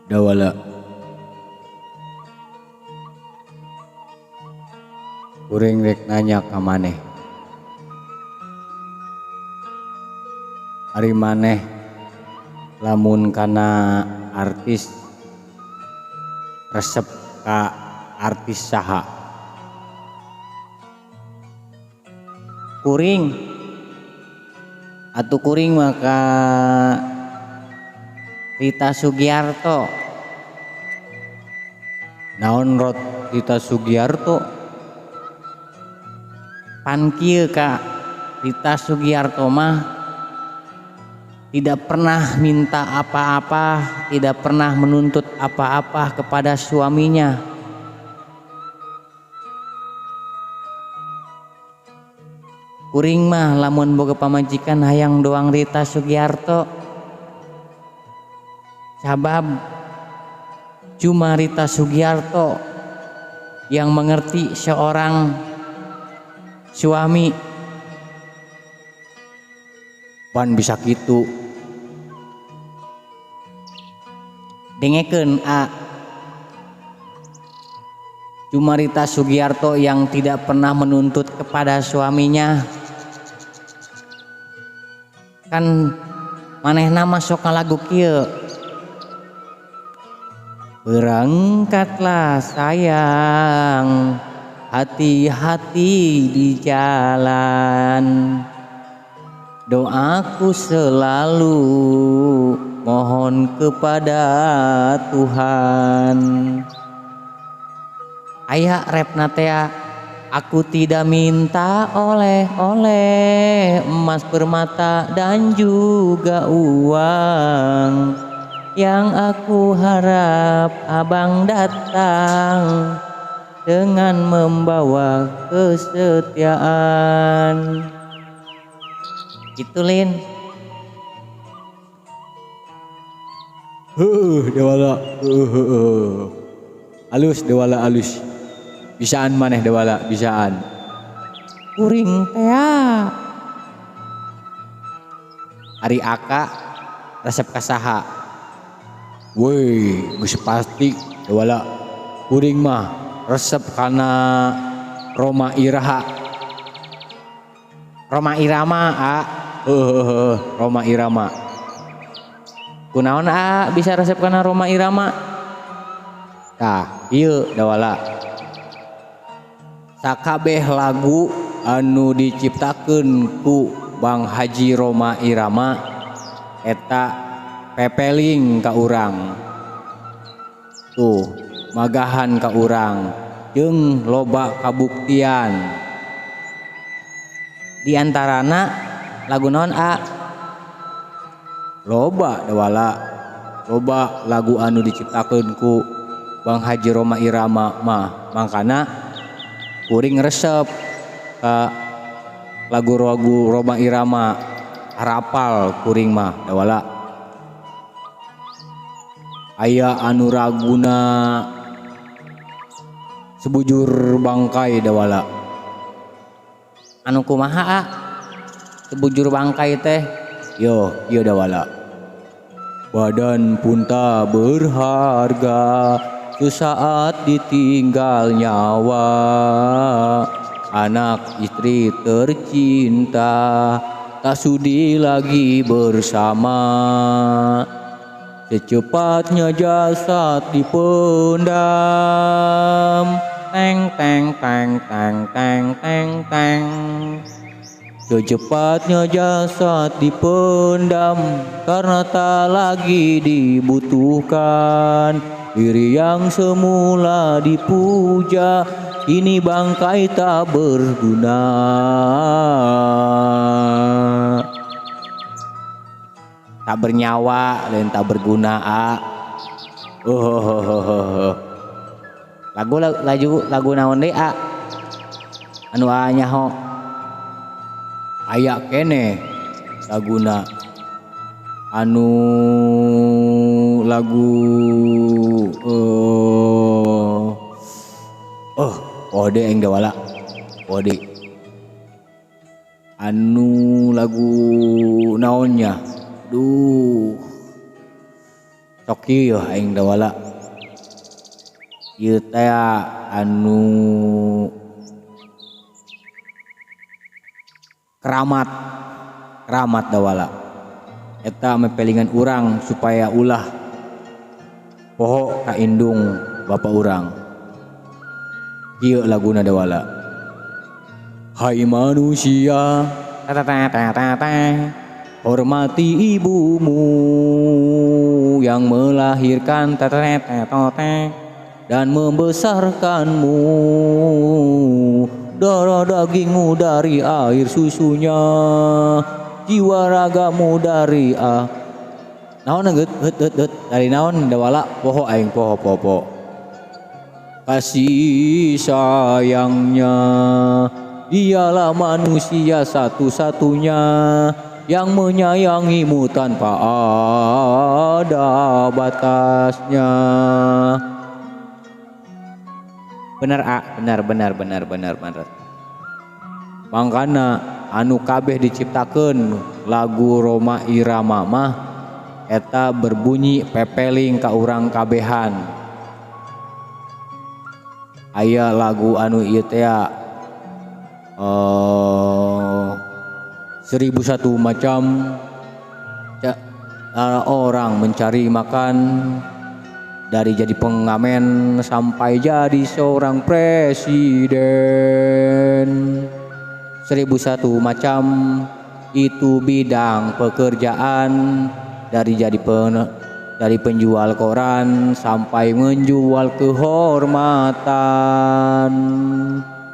Dawala. Kuring rek nanya ka maneh. Ari maneh lamun kana artis resep ka artis saha? Kuring atuh kuring mah ka Rita Sugiarto. Naon rot Rita Sugiarto? Pan kieu ka Rita Sugiarto mah tidak pernah minta apa-apa, tidak pernah menuntut apa-apa kepada suaminya. Kuring mah lamun boga pamajikan hayang doang Rita Sugiarto. Sabab cuma Rita Sugiarto yang mengerti seorang suami. Pan bisa kitu. Dengekeun a. Cuma Rita Sugiarto yang tidak pernah menuntut kepada suaminya. Kan manehna mah sok ngalagu kieu. Berangkatlah sayang, hati-hati di jalan. Doaku selalu mohon kepada Tuhan. Aya repna teh, aku tidak minta oleh-oleh, emas permata dan juga uang. Yang aku harap abang datang dengan membawa kesetiaan. Gitu Lin. Heuh Dewala, heuh. Alus Dewala alus. Bisaan maneh Dewala, bisaan. Kuring tea. Ari Aka resep ka saha? Woi, geus pasti Dewala. Kuring mah resep kana Rhoma Iraha. Rhoma Irama a. Heuh, Rhoma Irama. Kunaon a bisa resep kana Rhoma Irama? Tah, ieu Dewala. Sakabeh lagu anu diciptakeun ku Bang Haji Rhoma Irama eta pepeling ka urang. Tuh, magahan ka urang jeung loba kabuktian. Di antarana lagu naon a? Loba Dewala. Loba lagu anu diciptakeun ku Bang Haji Rhoma Irama mah. Mangkana kuring resep ka lagu-lagu Rhoma Irama, harapal kuring mah Dewala. Aya anu raguna sebujur bangkai Dewala. Anu kumaha a? Sebujur bangkai teh? Yo, ieu Dewala. Badan pun tak berharga sesaat ditinggal nyawa. Anak istri tercinta tak sudi lagi bersama. Secepatnya jasad dipendam. Teng teng teng teng teng teng teng. Secepatnya jasad dipendam karena tak lagi dibutuhkan. Diri yang semula dipuja kini bangkai tak berguna. Tak bernyawa dan tak berguna a. Oh. Lagu laju lagu naon deui a? Anu a nyaho. Aya keneh laguna anu lagu oh ode aing Dewala. Ode anu lagu naonnya? Duh. Sok ieu aing dawala. Ieu teh anu keramat, keramat dawala. Eta mepelingan urang supaya ulah poho ka indung bapa urang. Ieu laguna dawala. Hai manusia, hormati ibumu yang melahirkan dan membesarkanmu, darah dagingmu dari air susunya, jiwa ragamu dari naon geut heut heut dari naon dawala poho aing poho poho. Kasih sayangnya, dialah manusia satu-satunya yang menyayangimu tanpa ada batasnya. Benar A, benar benar benar benar benar. Mangkana anu kabeh diciptakeun lagu Rhoma Irama mah eta berbunyi pepeling ka urang kabehan. Aya lagu anu ieu teh 1001 macam orang mencari makan, dari jadi pengamen sampai jadi seorang presiden. 1001 macam itu bidang pekerjaan, dari jadi dari penjual koran sampai menjual kehormatan.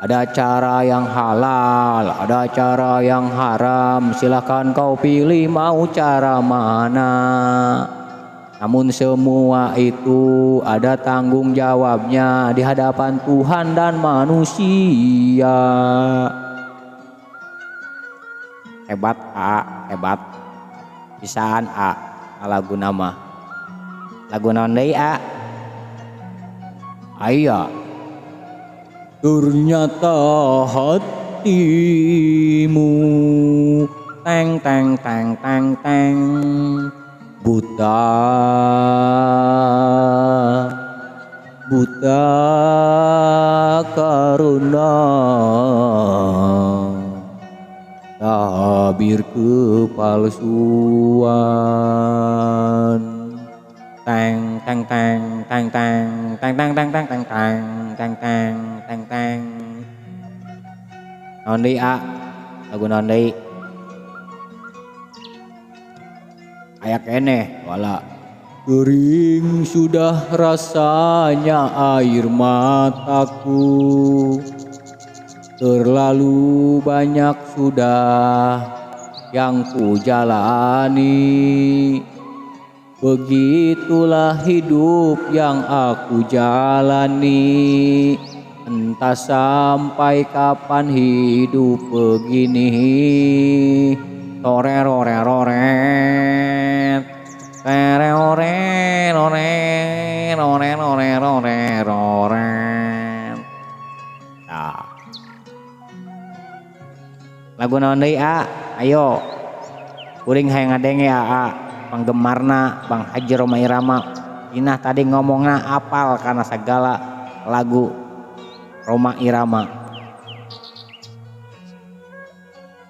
Ada cara yang halal, ada cara yang haram, silakan kau pilih mau cara mana. Namun semua itu ada tanggung jawabnya di hadapan Tuhan dan manusia. Hebat A, hebat. Pisaan A, lagu nama. Lagu naon deui A? Aya. Ternyata hatimu teng teng teng teng teng buta buta karena tabir kepalsuan. Teng teng teng teng teng teng teng teng teng teng teng teng teng teng teng. Naon deui A? Lagu naon deui? Aya keneh wala. Kering sudah rasanya air mataku, terlalu banyak sudah yang ku jalani. Begitulah hidup yang aku jalani, entah sampai kapan hidup begini. Tore rore roret, tere ore rore rore rore rore roret. Nah. Lagu naon deui A? Ayo. Kuring hayang ngadenge A. Penggemarna Bang Haji Rhoma Irama. Inah tadi ngomongna apal karena segala lagu Rhoma Irama.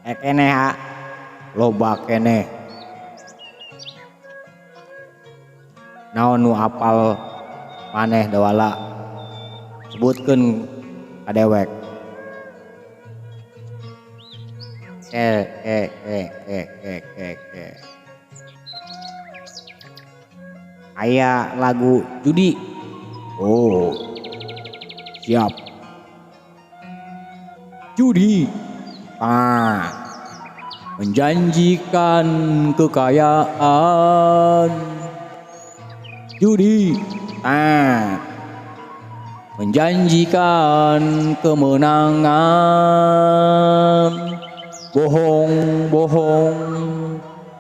Keneh A. Loba keneh. Naon nu apal maneh dawala? Sebutkeun ka dewek. E e e e e e e. Aya lagu judi. Oh, siap. Judi. Ah, menjanjikan kekayaan. Judi. Ah, menjanjikan kemenangan. Bohong, bohong,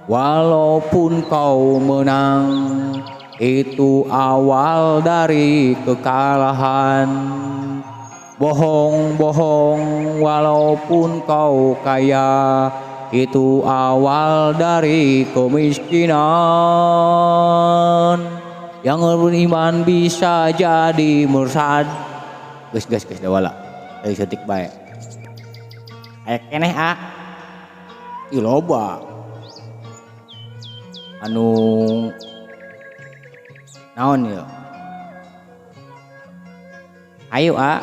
walaupun kau menang, itu awal dari kekalahan. Bohong, bohong, walaupun kau kaya, itu awal dari kemiskinan. Yang beriman bisa jadi mursad. Geus geus geus dawala. Euy saeutik bae. Aya keneh a. Ih loba. Anu naon ieu? Ayo a.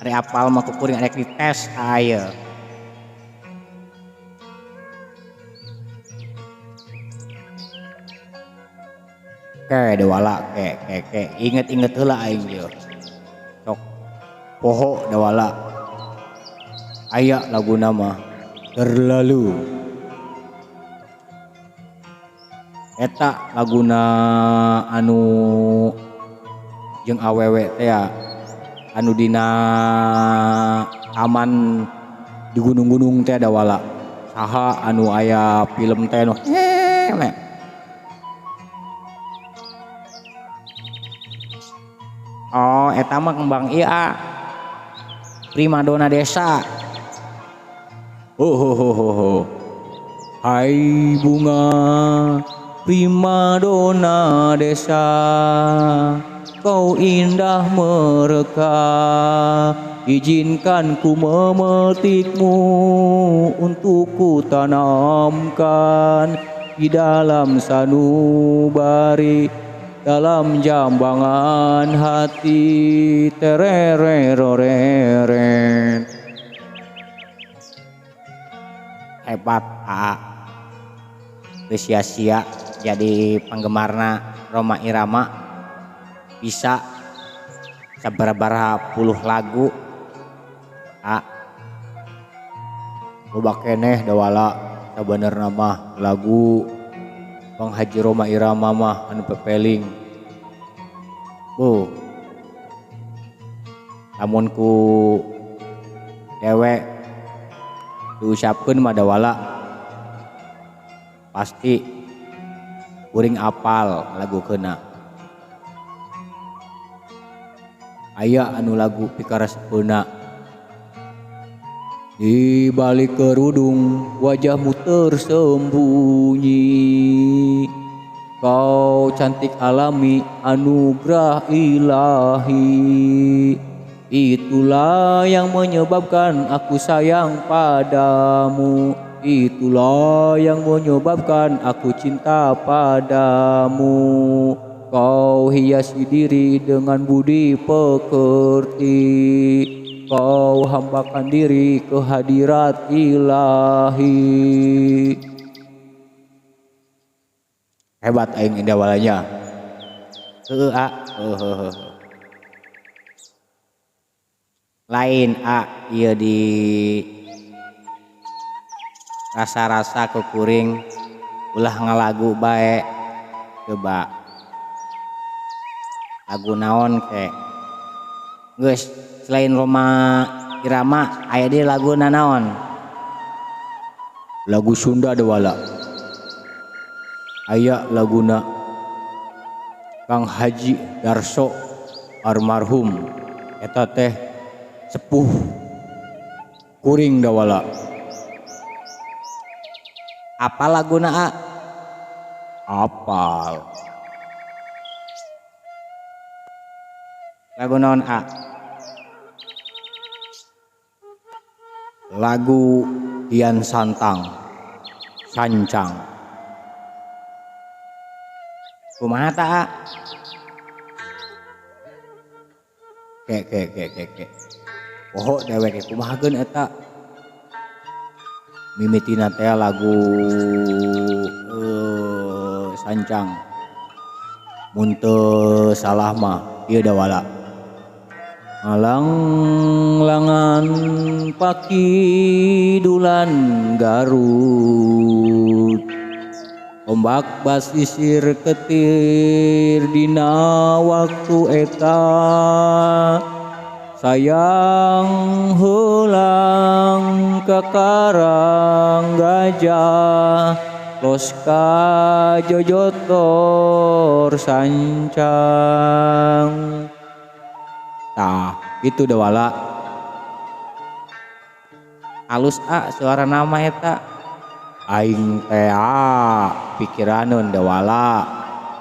Ari apal mah ku kuring arek dites ayo. Ke dewala ke ke ke inget-inget heula aing ieu. Sok poho dewala. Aya laguna mah terlalu. Eta laguna anu jeung awewe teh anu dina taman di gunung-gunung teh dawala. Saha anu aya film teh nu heeh. Oh, eta mah kembang ieu a. Primadona desa. Oh ho ho ho ho. Hai bunga primadona desa, kau indah mereka, izinkan ku memetikmu untuk ku tanamkan di dalam sanubari, dalam jambangan hati terereroreren. Hebat a. Teu sia-sia jadi penggemarna Rhoma Irama, bisa sabaraha puluh lagu a. Loba keneh dawala sabenerna mah lagu Bang Haji Rhoma Irama mah anu pepeling. Bu. Lamun ku dewek diucapkeun mah dawala pasti kuring apal lagu keuna. Aya anu lagu pikaresepeuna. Di balik kerudung wajahmu tersembunyi, kau cantik alami anugerah ilahi. Itulah yang menyebabkan aku sayang padamu, itulah yang menyebabkan aku cinta padamu. Kau hiasi diri dengan budi pekerti, kau hambakan diri ke hadirat ilahi. Hebat aing indawalanya. Heueuh a, heueuh. Lain a ieu di rasa-rasa ku kuring ulah ngalagu bae. Coba lagu naon ke geus selain Rhoma Irama aya deui lagu nanaon? Lagu Sunda dewala. Aya laguna Kang Haji Darso almarhum, eta teh sepuh kuring dawala. Apa laguna a? Apal. Lagu naon a? Lagu Kian Santang, Sancang. Kumaha ta a? Ke ke ke ke ke. Poho dewek kumahakeun eta. Mimitina teh lagu Sancang. Mun teu salah mah ieu dawala. Alang-langan pakidulan Garut, ombak basisir ketir dina waktu eta, sayang heulang ka karang gajah, los ka jojotor sancang. Tah, itu dawala. Alus a suara nama eta. Aing teh a pikiraneun dawala.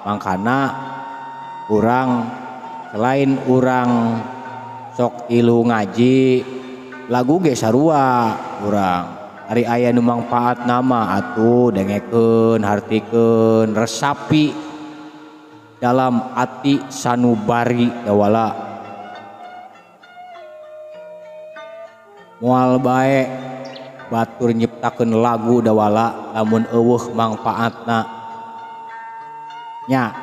Mangkana urang selain urang sok ilu ngaji lagu ge sarua urang. Ari aya nu mangpaat nama atuh dengekeun hartikeun resapi dalam ati sanubari dawala. Moal bae batur nyiptakeun lagu dawala lamun eueuh mangpaatna nya.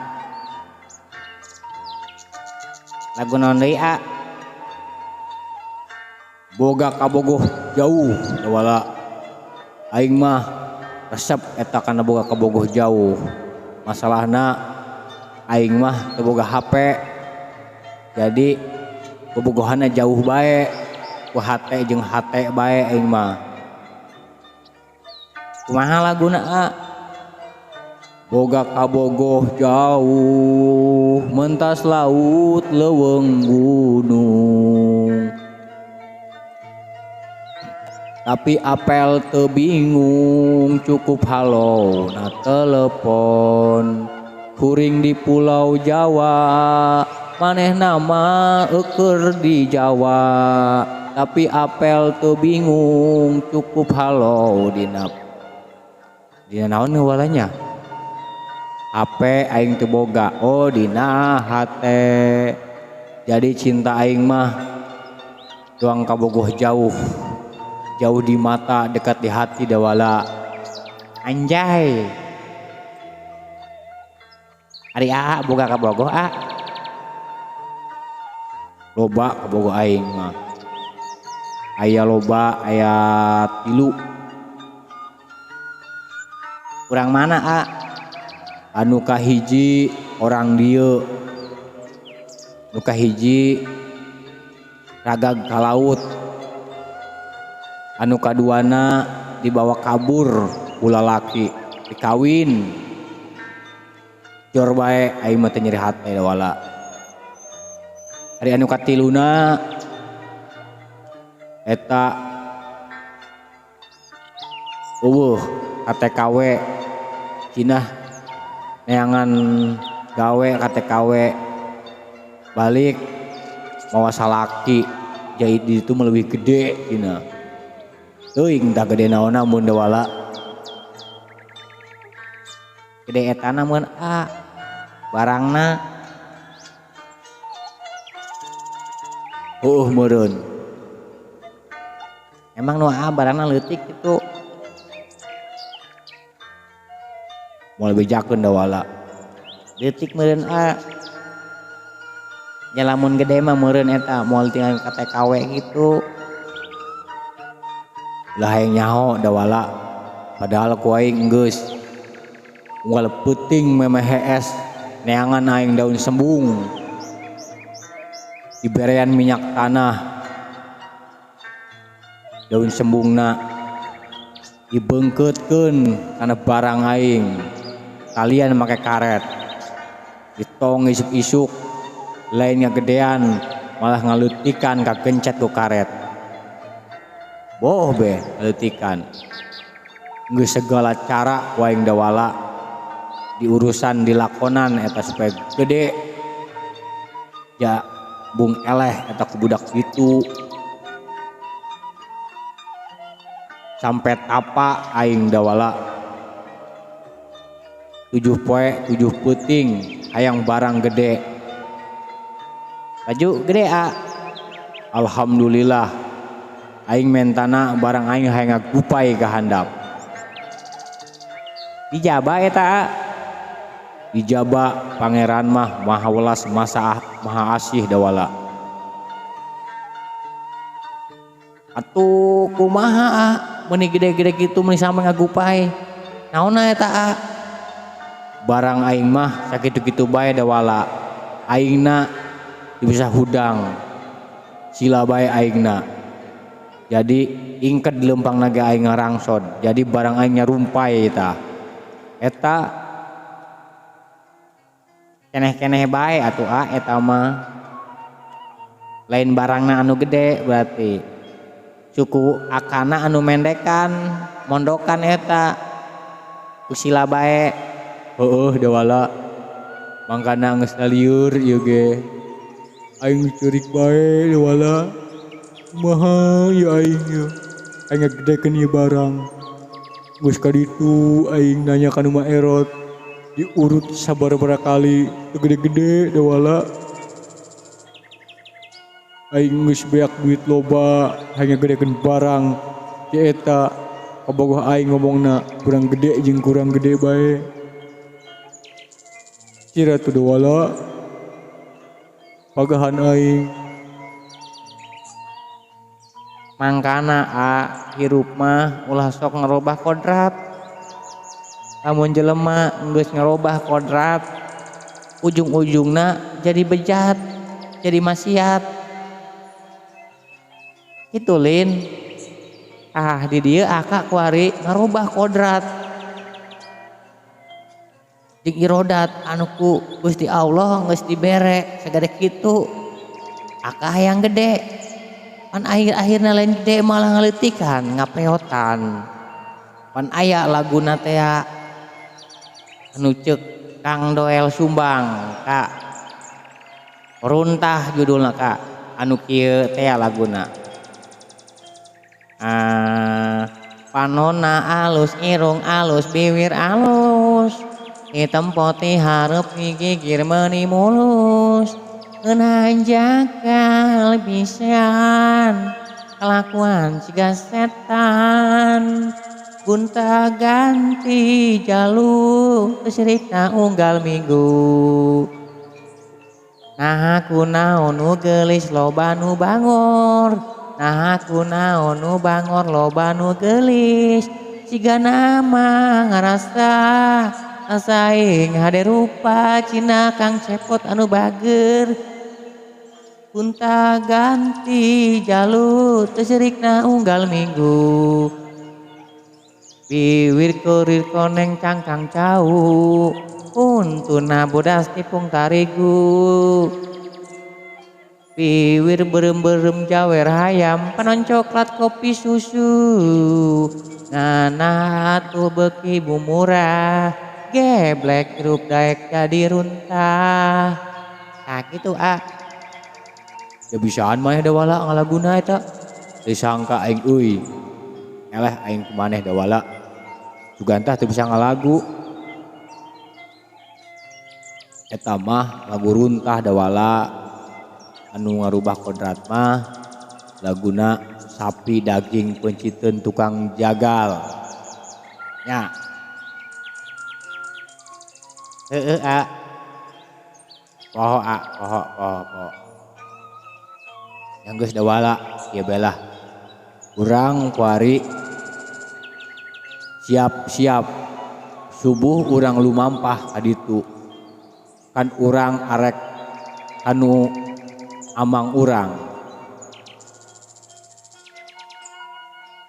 Lagu naon deui a? Boga kabogoh jauh dawala. Aing mah resep eta kana boga kabogoh jauh. Masalahna aing mah teu boga HP. Jadi bobogohanna jauh bae. Ku hate jeung hate bae aing mah. Kumaha laguna a? Boga kabogoh jauh mentas laut leuweung gunung. Tapi apel teu bingung cukup halo na telepon. Kuring di pulau Jawa manehna mah eueur di Jawa. Tapi apel teu bingung cukup halo dina dina naon walanya? HP aing teu boga, oh dina hate. Jadi cinta aing mah doang kabogoh jauh. Jauh di mata, dekat di hati dawala. Anjay. Ari aa boga kabogoh a? Loba kabogoh aing mah. Aya loba, aya 3. Urang mana a? Anu kahiji orang dieu. Nu kahiji ragag ka laut. Anu kaduana dibawa kabur ku lalaki dikawin. Jor bae aing mah teu nyeri hate dawala. Ari anu katiluna eta eueuh ka TKW cenah neangan gawe ka TKW balik mawa salaki jadi itu mah leuwih gede cenah. Teuing tah gede naonna mun dawala. Gede etana mun a barangna. Heuh meureun. Emang nu a barangna leutik kitu. Moal bejakeun dawala. Leutik meureun a. Nya lamun gede mah meureun eta moal tinggal ka TKW kitu. Lah hayang nyaho dawala. Padahal ku aing geus unggal peuting memeh hees neangan aing daun sembung. Diberean minyak tanah. Daun sembungna dibeungkeutkeun kana barang aing. Kalian make karet. Ditong isuk-isuk lain ngagedean malah ngaleutikan kagencet ku karet. Boh be ngaleutikan. Geus segala cara ku aing dawala diurusan dilakonan eta supaya gede. Ja bung eleh eta ku budak kitu. Sampai tapa aing dawala. 7 poe 7 peuting hayang barang gede. Baju gede a. Alhamdulillah aing mentana barang aing hayang ngagupai ka handap. Dijaba eta a. Dijaba pangeran mah maha welas masa maha asih dawala. Atuh kumaha a meuni gede-gede kitu meuni sampe ngagupai. Naonna eta a? Barang aing mah sakitu-kitu bae dawala. Aingna bisa hudang. Sila bae aingna. Jadi ingket lempang naga aing ngarangsod. Jadi barang aing nyarumpai eta. Eta keneh-keneh bae atuh a eta mah. Lain barangna anu gede berarti. Suku akana anu mendekan, mondokan eta. Ku sila bae. Heueuh dawala. Mangkana geus lalieur ieu ge. Aing ceurik bae Dewala. Kumaha ieu aing ieu. Aing ngagedekeun ieu barang. Geus ka ditu aing nanya ka nu maerot. Diurut sababaraha kali teu gede-gede Dewala. Aing geus beak duit loba hayang ngagedekeun barang. Si eta kabogoh aing ngomongna kurang gede jeung kurang gede bae. Kira tuh Dewala pagahan aing. Mangkana a hirup mah ulah sok ngerobah kodrat. Lamun jelema geus ngerobah kodrat, ujung-ujungna jadi bejat, jadi maksiat. Kitu Lin. Ah di dieu akak kuari ngerubah kodrat jeung irodat anu ku Gusti Allah geus dibere sagede kitu. Akak hayang gede. Pan akhir-akhirna lain gede malah ngaleutikan, ngapeotan. Pan aya laguna teh anu ceuk Kang Doel Sumbang, Kak. Runtah judulna Kak, anu kieu teh laguna. Panona alus, irung alus, biwir alus, hitam putih hareup gigir meuni mulus. Ngeunaan jakal pisan, kelakuan siga setan. Gunta ganti jalu, kesirikna unggal minggu. Nah kunaon nu geulis loba nu bangor, nah kunaon nu bangor loba nu geulis. Siga nama ngarasa asaing hade rupa Cina Kang Cepot anu bager. Gunta ganti jalu, tesirikna unggal minggu. Biwir kurir koneng cangkang cau, untuna bodas tipung tarigu. Biwir berem-berem jawer hayam, panon coklat kopi susu. Nganah atuh beuki bumurah, geblek hirup daek jadi runtah. Nah gitu ah. Ya bisaan mah Dewala ngalaguna eta. Teu sangka aing euy. Eleh aing kumaneh Dewala. Sugantah teu bisa ngalagu. Eta mah lagu runtah Dewala. Anu ngarubah kodrat mah laguna sapi daging penciteun tukang jagal. Nya. Heeh a. Poho a, poho poho poho. Yang geus Dewala ieu bae lah. Urang kuari siap-siap subuh urang lumampah ka ditu. Kan urang arek anu amang urang.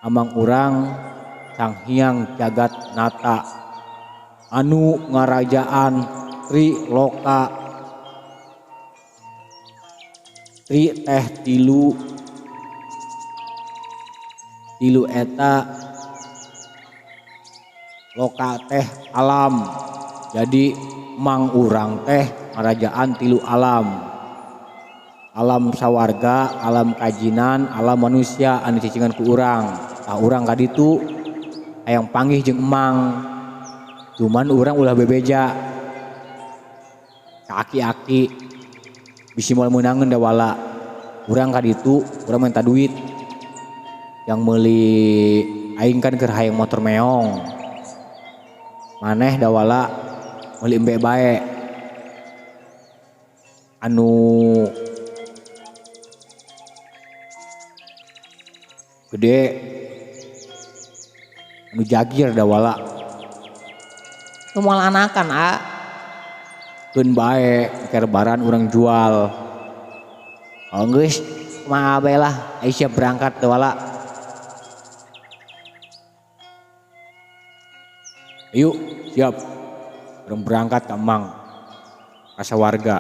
Amang urang Sang Hyang Jagat Nata anu ngarajaan Tri Loka. Tri teh tilu. Tilu eta loka teh alam. Jadi mang urang teh ngarajaan tilu alam. Alam sawarga, alam kajinan, alam manusia anu cicingan ku urang. Tah urang ka ditu hayang panggih jeung emang. Cuman urang ulah bebeja. Ka aki-aki bisi moal meunangeun Dewala. Urang ka ditu urang minta duit. Yang meuli aing kan keur hayang motor meong. Maneh Dewala meuli embe bae. Anu gede anu jagir Dewala. Nu moal anakan a. Keun bae engke lebaran urang jual. Oh geus kumaha bae lah, aing siap berangkat Dewala. Ayo siap. Urang berangkat ka Emang. Ka sawarga.